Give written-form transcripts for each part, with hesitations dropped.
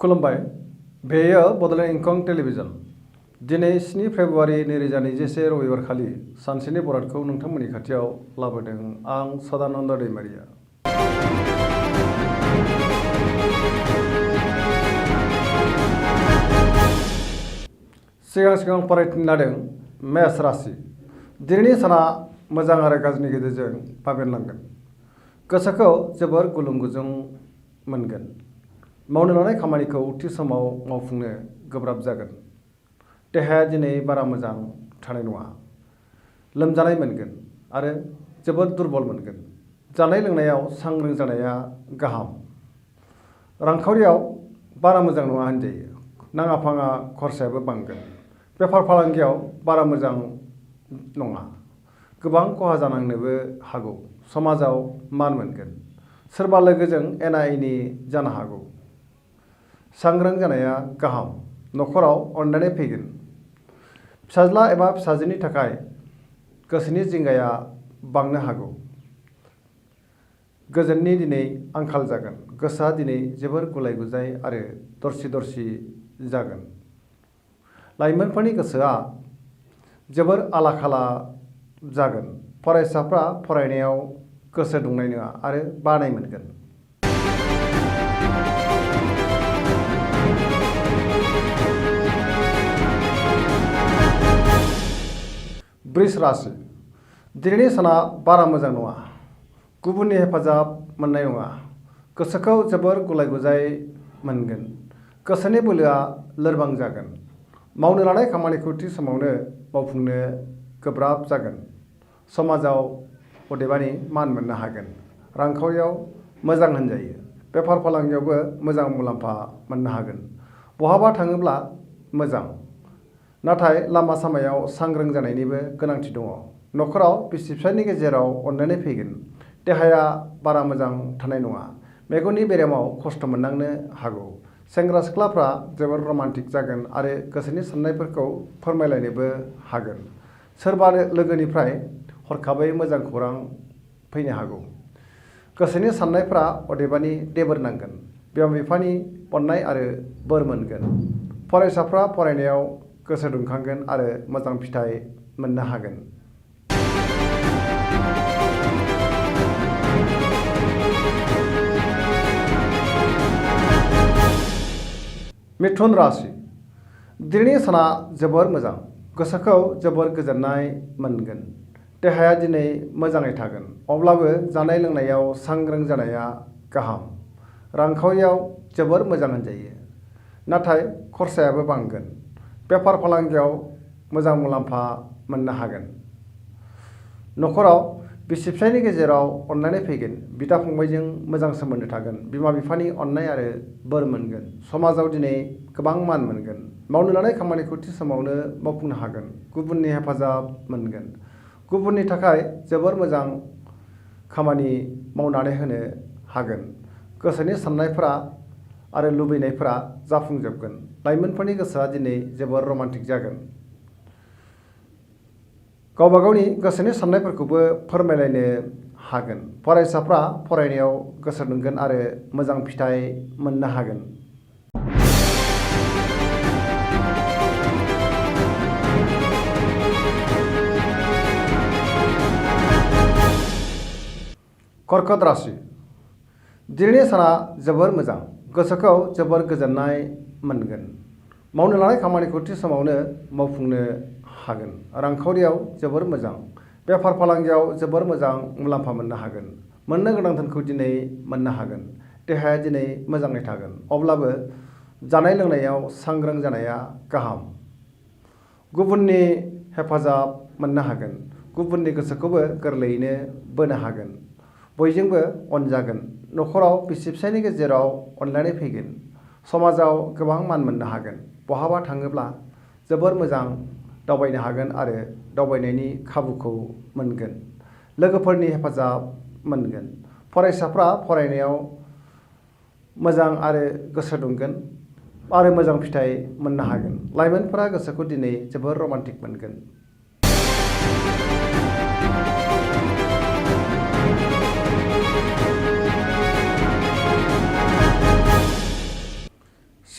खुलुमबाय बेयो बड'लेण्ड इंखं टेलिभिजन दिनै 7 फेब्रुवारि 2021 रबिबारखालि सानसेनि बरादखौ नोंथांमोननि खाथियाव लाबोदों आं सदानन्द दैमारिया। सिगां फरायथिनो लादों मेष राशि। दिनैनि साना मोजां आरो गाज्रिनि गेजेरजों बाबेनलांगोन। गोसोखौ जोबोर गुलुं गुजुं मोनगोन। मावनो लानाय खामानिखौ थि समाव मावफुंनो गोब्राब जागोन। देहाया दिनै बारा मोजां थानाय नङा। लोमजानाय मोनगोन आरो जोबोद दुरबल मोनगोन। जानाय लोंनायाव सांग्रां जानाया गाहाम। रांखावरियाव बारा मोजां नङा होनजायो। नाङा फाङा खरसायाबो बांगोन। बेफार फालांगियाव बारा मोजां नङा। गोबां खहा जानांनोबो हागौ। समाजाव मान मोनगोन। सोरबा लोगोजों एना एनि जानो हागौ। सांग्रां जानाया गाहाम। न'खराव अननानै फैगोन। फिसाज्ला एबा फिसाजोनि थाखाय गोसोनि जिंगाया बांनो हागौ। गोजोननि दिनै आंखाल जागोन। गोसोआ दिनै जोबोर गुलाय गुजाय आरो दरसि जागोन। लाइमोनफोरनि गोसोआ जोबोर आला खाला जागोन। फरायसाफ्रा फरायनायाव गोसो दुंनाय नङा आरो बानाय मोनगोन। वृष राशि। दिनैनि साना बारा मोजां नङा। गुबुननि हेफाजाब मोननाय नङा। गोसोखौ जोबोर गुलाय गुजाय मोनगोन। गोसोनि बोलोआ लोरबां जागोन। मावनो लानाय खामानिखौ थि समावनो मावफुंनो गोब्राब जागोन। समाजाव अदेबानि मान मोननो हागोन। रांखावरियाव मोजां होनजायो। बेफार फालांगियावबो मोजां मुलाम्फा मोननो हागोन। बहाबा थाङोब्ला मोजां। नाथाय लामा सामायाव सांग्रां जानायनिबो गोनांथि दङ। न'खराव बिसि फिसायनि गेजेराव अननानै फैगोन। देहाया बारा मोजां थानाय नङा। मेगननि बेरामाव खस्थ' मोननांनो हागौ। सेंग्रा सिख्लाफ्रा जोबोर रमान्टिक जागोन आरो गोसोनि साननायफोरखौ फोरमायलायनोबो हागोन। सोरबा लोगोनिफ्राय हरखाबै मोजां खौरां फैनो हागौ। गोसोनि साननायफ्रा अदेबानि देबोर नांगोन। बिमा बिफानि अननाय आरो बोर मोनगोन। फरायसाफ्रा फरायनायाव गोसो दुंखांगोन आरो मोजां फिथाइ मोननो हागोन। मिथुन राशि। दिनैनि साना जोबोर मोजां। गोसोखौ जोबोर गोजोननाय मोनगोन। देहाया दिनै मोजाङै थागोन। अब्लाबो जानाय लोंनायाव सांग्रां जानाया गाहाम। रांखावरियाव जोबोर मोजां होनजायो। नाथाय खरसायाबो बांगोन। बेफार फालांगियाव मोजां मुलाम्फा मोननो हागोन। न'खराव बिसि फिसायनि गेजेराव अननानै फैगोन। बिदा फंबायजों मोजां सोमोन्दो थागोन। बिमा बिफानि अननाय आरो बोर मोनगोन। समाजाव दिनै गोबां मान मोनगोन। मावनो लानाय खामानिखौ थि समावनो मावफुंनो हागोन। गुबुननि हेफाजाब मोनगोन। गुबुननि थाखाय जोबोर मोजां खामानि मावनानै होनो हागोन। गोसोनि साननायफोरा आरो लुबैनायफोरा जाफुंजोबगोन। लाइमोनफोरनि गोसोआ दिनै जोबोर रमान्टिक जागोन। गावबा गावनि गोसोनि साननायफोरखौबो फोरमायलायनो हागोन। फरायसाफ्रा फरायनायाव गोसो दुंगोन आरो मोजां फिथाइ मोननो हागोन। कर्कट राशि। दिनैनि साना जोबोर मोजां। गोसोखौ जोबोर गोजोननाय मोनगोन। मावनो लानाय खामानिखौ थि समावनो मावफुंनो हागोन। रांखावरियाव जोबोर मोजां। बेफार फालांगियाव जोबोर मोजां मुलाम्फा मोननो हागोन। मोननो गोनां धोनखौ दिनै मोननो हागोन। देहाया दिनै मोजाङै थागोन। अब्लाबो जानाय लोंनायाव सांग्रां जानाया गाहाम। गुबुननि हेफाजाब मोननो हागोन। गुबुननि गोसोखौबो गोरलैयैनो बोनो हागोन। बयजोंबो अनजागोन। न'खराव बिसि फिसायनि गेजेराव अनलायनाय फैगोन। समाजाव गोबां मान मोननो हागोन। बहाबा थाङोब्ला जोबोर मोजां दावबायनो हागोन आरो दावबायनायनि खाबुखौ मोनगोन। लोगोफोरनि हेफाजाब मोनगोन। फरायसाफ्रा फरायनायाव मोजां आरो गोसो दुंगोन आरो मोजां फिथाइ मोननो हागोन। लाइमोनफोरा गोसोखौ दिनै जोबोर रमान्टिक मोनगोन।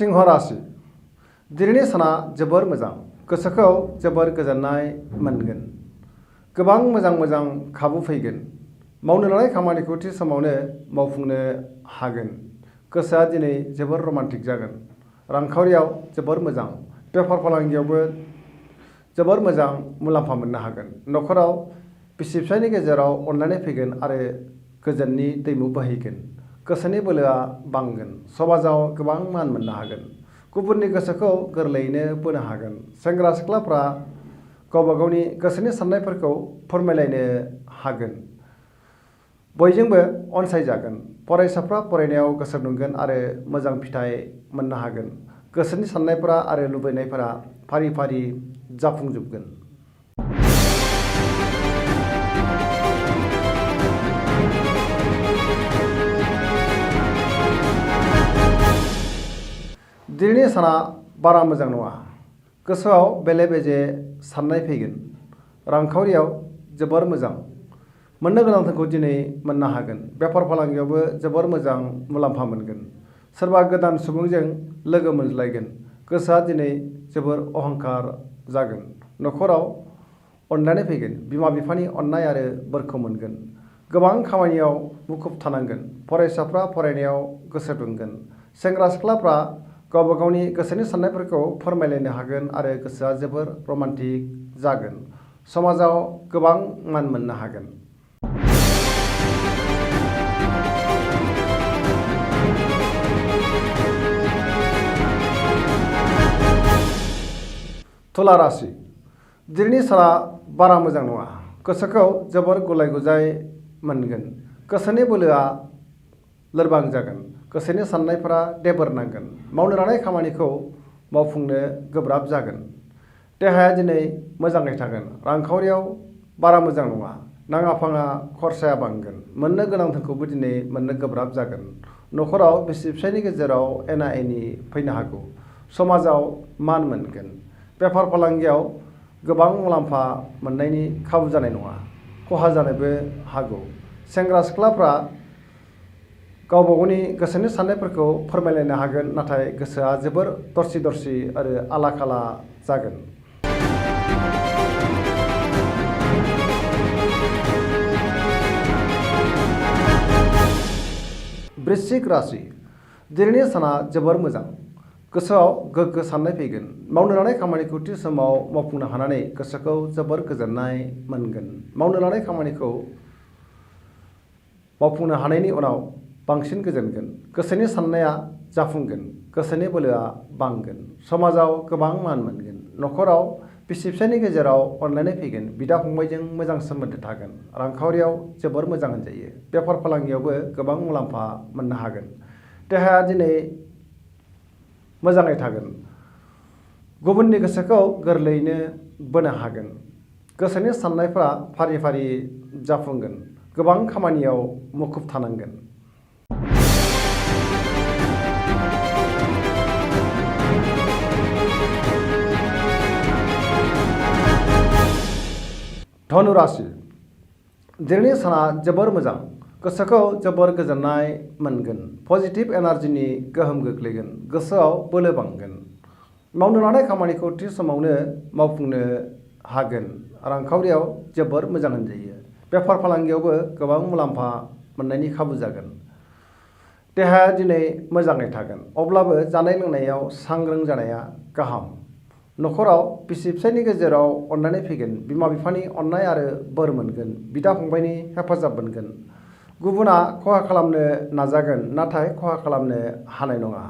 सिंह राशि दिनैनि साना जोबोर मोजां गोसोखौ जोबोर गोजोननाय मोनगोन गोबां मोजां खाबु फैगोन मावनो लानाय खामानिखौ थि समावनो मावफुंनो हागोन गोसोआ दिनै जोबोर रमान्टिक जागोन रांखावरियाव जोबोर मोजां बेफार फालांगियावबो जोबोर मोजां मुलाम्फा मोननो हागोन न'खराव बिसि फिसायनि गेजेराव अनलायनाय फैगोन आरो गोजोननि दैमु बोहैगोन गोसोनि बोलोआ बांगोन समाजाव गोबां मान मोननो हागोन गुबुननि गोसोखौ गोरलैयैनो बोनो हागोन सेंग्रा सिख्लाफ्रा गावबा गावनि गोसोनि साननायफोरखौ फोरमायलायनो हागोन बयजोंबो अनसायजागोन फरायसाफ्रा फरायनायाव गोसो दुंगोन आरो मोजां फिथाइ मोननो हागोन गोसोनि साननायफोरा आरो लुबैनायफोरा फारि फारि जाफुंजोबगोन। दिनैनि साना बारा मोजां नङा गोसोआव बेले बेजे साननाय फैगोन रांखावरियाव जोबोर मोजां मोननो गोनांफोरखौ दिनै मोननो हागोन बेफार फालांगियावबो जोबोर मोजां मुलाम्फा मोनगोन सोरबा गोदान सुबुंजों लोगो मोनज्लायगोन गोसोआ दिनै जोबोर अहंकार जागोन न'खराव अनलायनाय फैगोन बिमा बिफानि अननाय आरो बोरखौ मोनगोन गोबां खामानियाव मुखुब थानांगोन फरायसाफ्रा फरायनायाव गोसो दुंगोन सेंग्रा सिख्लाफ्रा गावबा गावनि गोसोनि साननायफोरखौ फोरमायलायनो हागोन आरो गोसोआ जोबोर रमान्टिक जागोन समाजाव गोबां मान मोननो हागोन। तुला राशि दिनैनि साना बारा मोजां नङा गोसोखौ जोबोर गुलाय गुजाय मोनगोन गोसोनि बोलोआ लोरबां जागोन गोसोनि साननायफोरा देबोर नांगोन मावनो लानाय खामानिखौ मावफुंनो गोब्राब जागोन देहाया दिनै मोजाङै थागोन रांखावरियाव बारा मोजां नङा नाङा फाङा खरसाया बांगोन मोननो गोनांफोरखौबो दिनै मोननो गोब्राब जागोन न'खराव बिसि फिसायनि गेजेराव एना एनि फैनो हागौ समाजाव मान मोनगोन बेफार फालांगियाव गोबां मुलाम्फा मोननायनि खाबु जानाय नङा खहा जानोबो हागौ सेंग्रा सिख्लाफ्रा गावबा गावनि गोसोनि साननायफोरखौ फोरमायलायनो हागोन नाथाय गोसोआ जोबोर दरसि दरसि आरो आला खाला जागोन। वृश्चिक राशि दिनैनि साना जोबोर मोजां गोसोआव गोग्गो साननाय फैगोन मावनो लानाय खामानिखौ थि समाव मावफुंनो हानानै गोसोखौ जोबोर गोजोननाय मोनगोन मावनो लानाय खामानिखौ मावफुंनो हानायनि उनाव बांसिन गोजोनगोन गोसोनि साननाया जाफुंगोन गोसोनि बोलोआ बांगोन समाजाव गोबां मान मोनगोन न'खराव बिसि फिसायनि गेजेराव अनलायनाय फैगोन बिदा फंबायजों मोजां सोमोन्दो थागोन रांखावरियाव जोबोर मोजां होनजायो बेफार फालांगियावबो गोबां मुलाम्फा मोननो हागोन देहाया दिनै मोजाङै थागोन गुबुननि गोसोखौ गोरलैयैनो बोनो हागोन गोसोनि साननायफ्रा फारि फारि जाफुंगोन गोबां खामानियाव मुखुब थानांगोन। धनु राशि दिनैनि साना जोबोर मोजां गोसोखौ जोबोर गोजोननाय मोनगोन पजिटिभ एनार्जिनि गोहोम गोग्लैगोन गोसोआव बोलो बांगोन मावनो लानाय खामानिखौ थि समावनो मावफुंनो हागोन रांखावरियाव जोबोर मोजां होनजायो बेफार फालांगियावबो गोबां मुलाम्फा मोननायनि खाबु जागोन देहाया दिनै मोजाङै थागोन अब्लाबो जानाय लोंनायाव सांग्रां जानाया गाहाम न'खराव बिसि फिसायनि गेजेराव अनलायनाय फैगोन बिमा बिफानि अननाय आरो बोर मोनगोन बिदा फंबायनि हेफाजाब मोनगोन गुबुना खहा खालामनो नाजागोन नाथाय खहा खालामनो हानाय नङा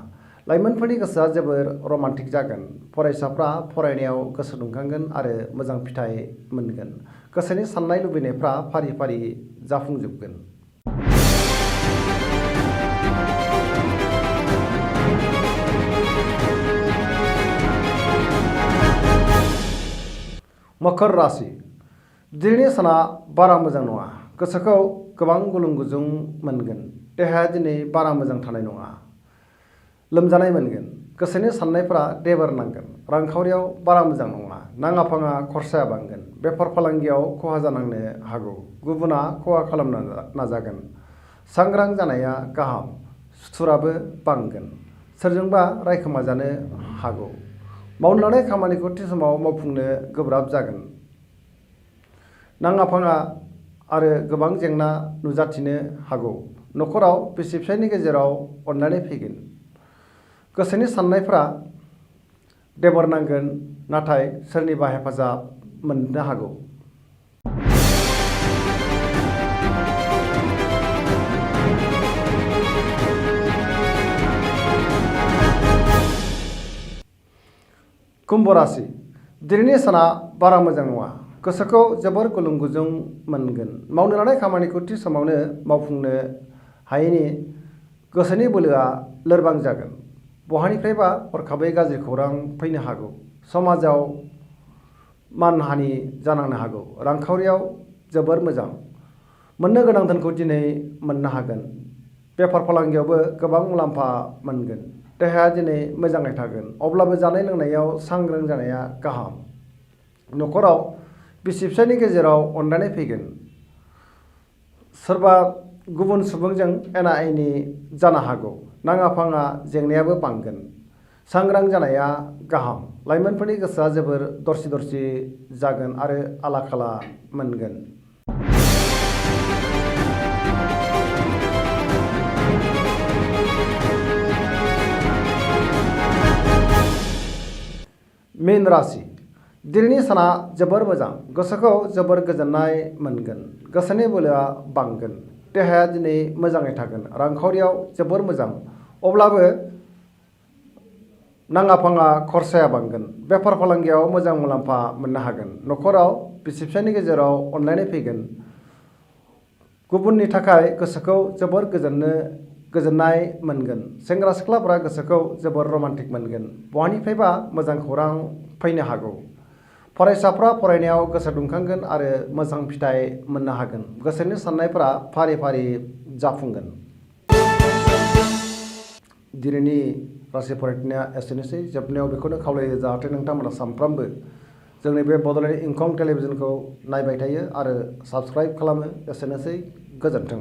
लाइमोनफोरनि गोसोआ जोबोर रमान्टिक जागोन फरायसाफ्रा फरायनायाव गोसो दुंखांगोन आरो मोजां फिथाइ मोनगोन गोसोनि साननाय लुबैनायफ्रा फारि फारि जाफुंजोबगोन। मकर राशि दिनैनि साना बारा मोजां नङा गोसोखौ गोबां गुलुं गुजुं मोनगोन देहाया दिनै बारा मोजां थानाय नङा लोमजानाय मोनगोन गोसोनि साननायफ्रा देबोर नांगोन रांखावरियाव बारा मोजां नङा नाङा फाङा खरसाया बांगोन बेफार फालांगियाव खहा जानांनो हागौ गुबुना खहा खालामनो नाजागोन सांग्रां जानाया गाहाम सुथुराबो बांगोन सोरजोंबा रायखोमा जानो हागौ। मावनो लानाय खामानिखौ थि समाव मावफुंनो गोब्राब जागोन। नाङा फाङा आरो गोबां जेंना नुजाथिनो हागौ। न'खराव बिसि फिसायनि गेजेराव अनलायनाय फैगोन। गोसोनि साननायफ्रा देबर नांगोन, नाथाय सोरनिबा हेफाजाब मोननो हागौ। कुम्भ राशि दिनैनि साना बारा मोजां नङा। गोसोखौ जोबोर गुलुं गुजुं मोनगोन। मावनो लानाय खामानिखौ थि समावनो मावफुंनो हायैनि गोसोनि बोलोआ लोरबां जागोन। बहानिफ्रायबा हरखाबै गाज्रि खौरां फैनो हागौ। समाजाव मानहानि जानांनो हागौ। रांखावरियाव जोबोर मोजां। मोननो गोनां धोनखौ दिनै मोननो हागोन। बेफार फालांगियावबो गोबां मुलाम्फा मोनगोन। देहाया दिनै मोजाङै थागोन, अब्लाबो जानाय लोंनायाव सांग्रां जानाया गाहाम। न'खराव बिसि फिसायनि गेजेराव अनलायनाय फैगोन। सोरबा गुबुन सुबुंजों एना एनि जानो हागौ। नाङा फाङा जेंनायाबो बांगोन। सांग्रां जानाया गाहाम। लाइमोनफोरनि गोसोआ जोबोर दरसि दरसि जागोन आरो आला खाला मोनगोन। मीन राशि दिनैनि साना जोबोर मोजां। गोसोखौ जोबोर गोजोननाय मोनगोन। गोसोनि बोलोआ बांगोन। देहाया दिनै मोजाङै थागोन। रांखावरियाव जोबोर मोजां, अब्लाबो नाङा फाङा खरसाया बांगोन। बेफार फालांगियाव मोजां मुलाम्फा मोननो हागोन। न'खराव बिसि फिसायनि गेजेराव अनलायनाय फैगोन। गुबुननि थाखाय गोसोखौ जोबोर गोजोननाय मोनगोन। सेंग्रा सिख्लाफ्रा गोसोखौ जोबोर रमान्टिक मोनगोन। बहानिफ्रायबा मोजां खौरां फैनो हागौ। फरायसाफ्रा फरायनायाव गोसो दुंखांगोन आरो मोजां फिथाइ मोननो हागोन। गोसोनि साननायफोरा फारि फारि जाफुंगोन। दिनैनि राशि फरायनाया एसेनोसै। जोबनायाव बेखौनो खावलायो जाहाथे नोंथांमोना सानफ्रामबो जोंनि बे बड'लेण्ड इंखं टेलिभिजनखौ नायबाय थायो आरो साबस्क्राइब खालामो। एसेनोसै, गोजोन्थों।